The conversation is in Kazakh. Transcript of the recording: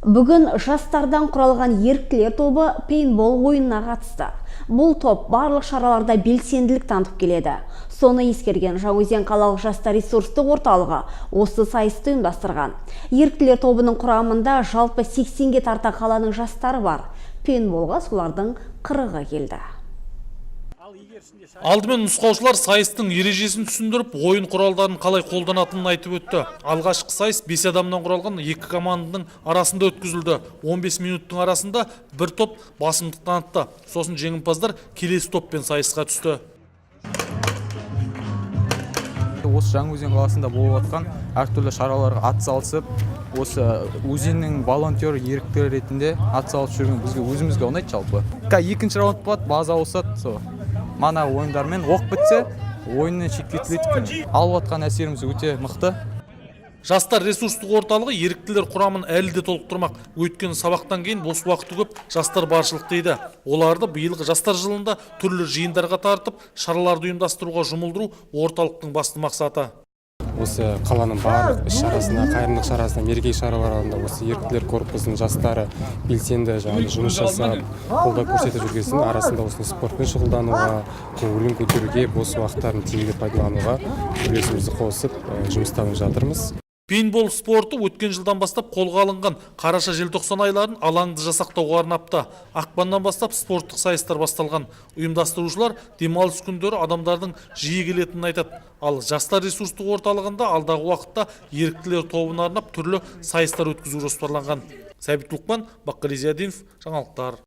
Бүгін жастардан құралған еріктілер тобы пейнтбол ойынына қатысты. Бұл топ барлық шараларда белсенділік танытып келеді. Соны ескерген Жаңаөзен қалалық жастар ресурстық орталығы осы сайысты ұйымдастырған. Еріктілер тобының құрамында жалпы 80-ге тарта қаланың жастары бар. Пейнтболға солардың 40-ы келді. Алдымен нұсқаушылар сайыстың ережесін түсіндіріп, ойын құралдарын қалай қолданатынын айтып өтті. Алғашқы сайыс 5 адамнан құралған екі команданың арасында өткізілді. 15 минуттың арасында бір топ басымдық танытты. Сосын жеңімпаздар келесі топпен сайысқа түсті. Осы Жаңаөзен қаласында болып жатқан әртүрлі шараларға атсалысып, осы өзеннің волонтер ерікті ретінде атсалысып жүрген бізге, өзімізге ұнайды жалпы. Қазір екінші раунд болады, база ауысады. Сол мана ойындармен оқ бітсе, ойыннан шектетіледі екен. Алып жатқан әсеріміз өте мықты. Жастар ресурстық орталығы еріктілер құрамын әлі де толықтырмақ. Өйткені сабақтан кейін бос уақыты көп жастар баршылық дейді. Оларды биылғы жастар жылында түрлі жиындарға тартып, шараларды ұйымдастыруға жұмылдыру орталықтың басты мақсаты. Осы қаланың барлық іс шарасына, қайырымдылық шарасына, мереке шараларында осы еріктілер корпусының жастары белсенді жаңағы жұмыс жасап, қолдау көрсетіп жүргесін, арасында осындай спортпен шұғылдануға, көңілін көтеруге, бос уақыттарын тиімді пайдалануға үлесімізді қосып, жұмыстанып жатырмыз. Пейнтбол спорты өткен жылдан бастап қолға алынған. Қараша, желтоқсан айларын алаңды жасақтауға арнапты. Ақпаннан бастап спорттық сайыстар басталған. Ұйымдастырушылар демалыс күндері адамдардың жиі келетінін айтады. Ал жастар ресурстық орталығында алдағы уақытта еріктілер тобына арнап түрлі сайыстар өткізу жоспарланған. Сәбит Лұқпан, Баққали Зиядинов, жаңалықтар.